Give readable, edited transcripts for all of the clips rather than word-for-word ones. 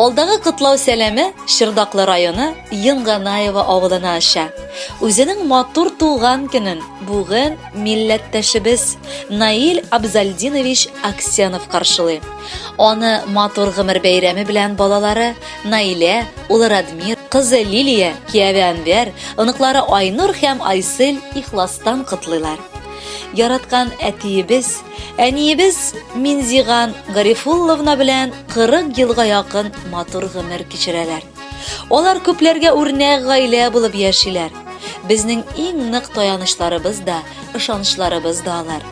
Алдагы котлау сәламе Шырдаклы районы Йонганаево авылына оча. Үзенең матур туган көнен бүген милләттәшебез Наил Абзальдинович Аксенов каршылый. Аны матур гомер бәйрәме белән балалары Наилә, улы Радмир, кызы Лилия, кияве Әнвәр, оныклары Айнур һәм Айсель ихластан котлыйлар. Яраткан әтиебез, әниебез Минзиган Гарифулловна белән 40 елга якын матур гомер кичерәләр. Алар күпләргә үрнәк гаилә булып яшиләр. Безнең иң нык таянычларыбыз да, ышанычларыбыз да алар.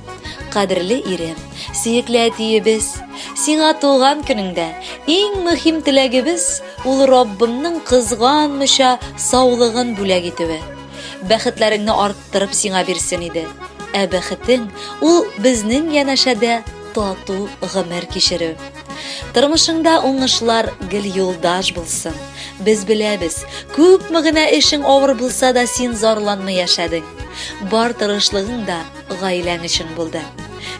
Кадерле ирем, сөекле әтиебез, сиңа туган көнеңдә иң мөһим теләгебез ул Раббымның кызганмыйча саулыгын бүләк итүе. Бәхетләреңне арттырып сиңа бирсен иде. Ә бәхетең ул безнең янәшәдә тату гомер кичерү. Тормышыңда уңышлар гел юлдаш булсын. Без беләбез, күпме генә эшең авыр булса да син зарланмый яшәдең. Бар тырышлыгың да гаиләң өчен булды.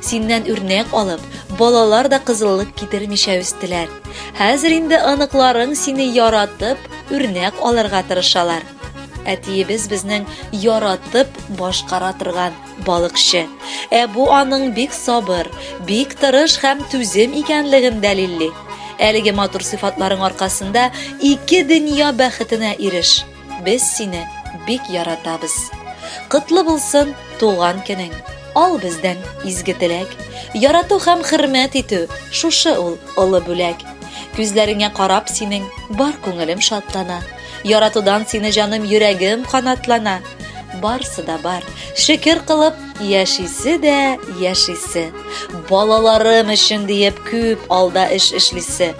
Синнән үрнәк алып, балалар да кызыллык китермичә үстеләр. Хәзер инде оныкларың сине яратып, үрнәк алырга тырышалар. Әтиебез безнең яратып башкара торган балыкчы. Ә бу аның бик сабыр, бик тырыш һәм түзем икәнлеген дәлилли. Әлеге матур сыйфатларың аркасында ике дөнья бәхетенә иреш. Без сине бик яратабыз. Котлы булсын туган көнең. Ал бездән изге теләк. Ярату һәм хөрмәт итү шушы ул олы бүләк. Күзләреңә карап синең бар күңелем шатлана. Яратудан сине җаным йөрәгем канатлана. Барсы да бар. Шөкер кылып яшисе дә яшисе. Балаларым өчен диеп күп алда эш эшлисе.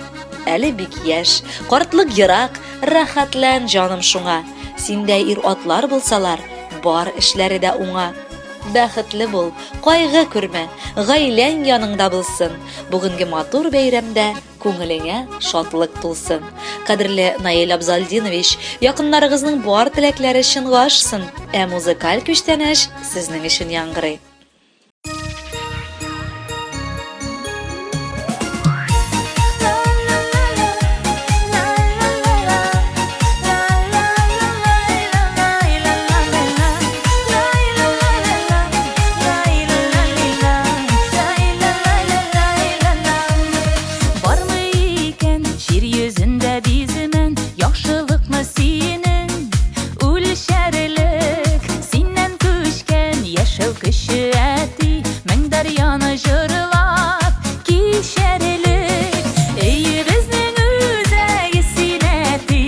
Әле бик яшь, картлык ерак, рәхәтлән җаным шуңа. Синдә ир-атлар булсалар, бар эшләре дә уңа. Бәхетле бул, кайгы күрмә, гаиләң яныңда булсын. Бүгенге матур бәйрәмдә күңелеңә шатлык тулсын. Кадерле Наил Абзалдинович, якыннарыгызның бар теләкләре чынга ашсын, ә музыкаль күчтәнәч сезнең өчен яңгырый. Бармы икән җир йөзендә биземен Яхшылыкны синең үлчәрлек Синнән күчкән яшәү көче әти Мең дәрьяны җырлап кичәрлек Өебезнең үзәге син әти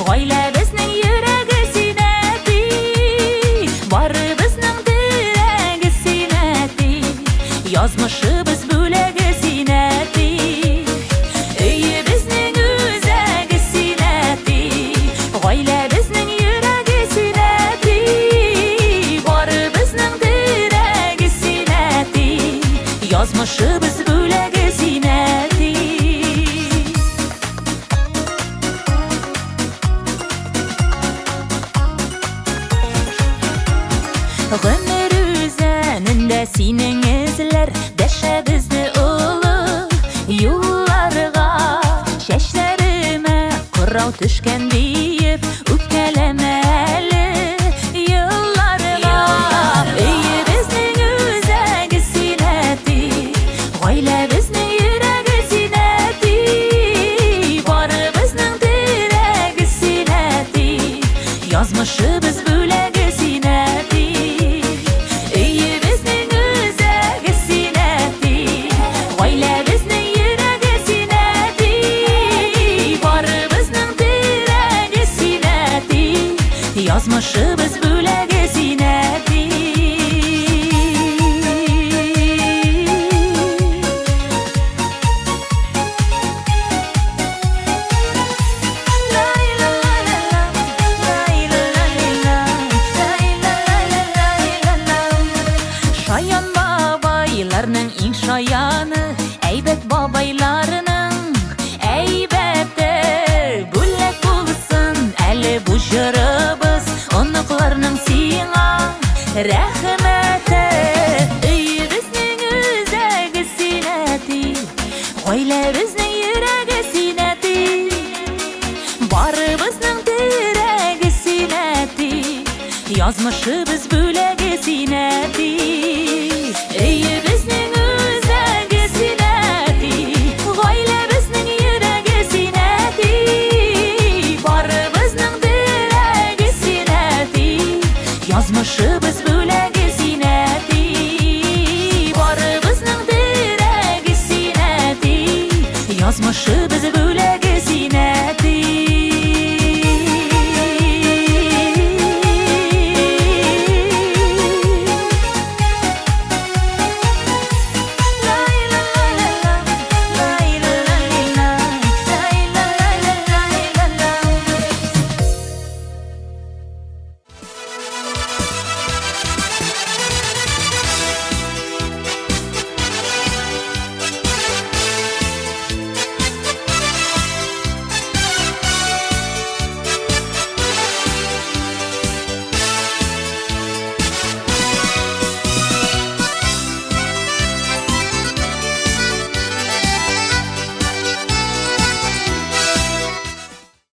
Гаиләбезнең йөрәге син әти Барыбызның терәге син әти Язмышыбыз бүләге син, әти. Өебезнең үзәге син, әти. Гаиләбезнең йөрәге син, әти. Барыбызның терәге син, әти. Язмышыбыз бүләге син, әти. Гомер үзәнендә синең эзләр Дәшә безне олы юлларга. Чәчләремә кырау төшкән диеп Үпкәләмә әле елларга. Өебезнең үзәге син, әти. Гаиләбезнең йөрәге син, әти. Барыбызның терәге син, әти. Язмышыбыз бүләге син, әти. Өебезнең үзәге син, әти. Гаиләбезнең йөрәге син, әти. Барыбызның терәге син, әти. Язмышыбыз бүләге син, әти. Шаян бабайларның иң шаяны, әйбәт бабайларның әйбәте. Бүләк булсын әле бу җырыбыз, оныкларның сиңа рәхмәте. Өебезнең үзәге син, әти. Гаиләбезнең йөрәге син, әти. Язмышыбыз бүләге син, әти. Өебезнең үзәге син, әти. Гаиләбезнең йөрәге син, әти. Барыбызның терәге син, әти. Язмышыбыз бүләге син, әти. Барыбызның терәге син, әти. Язмышыбыз.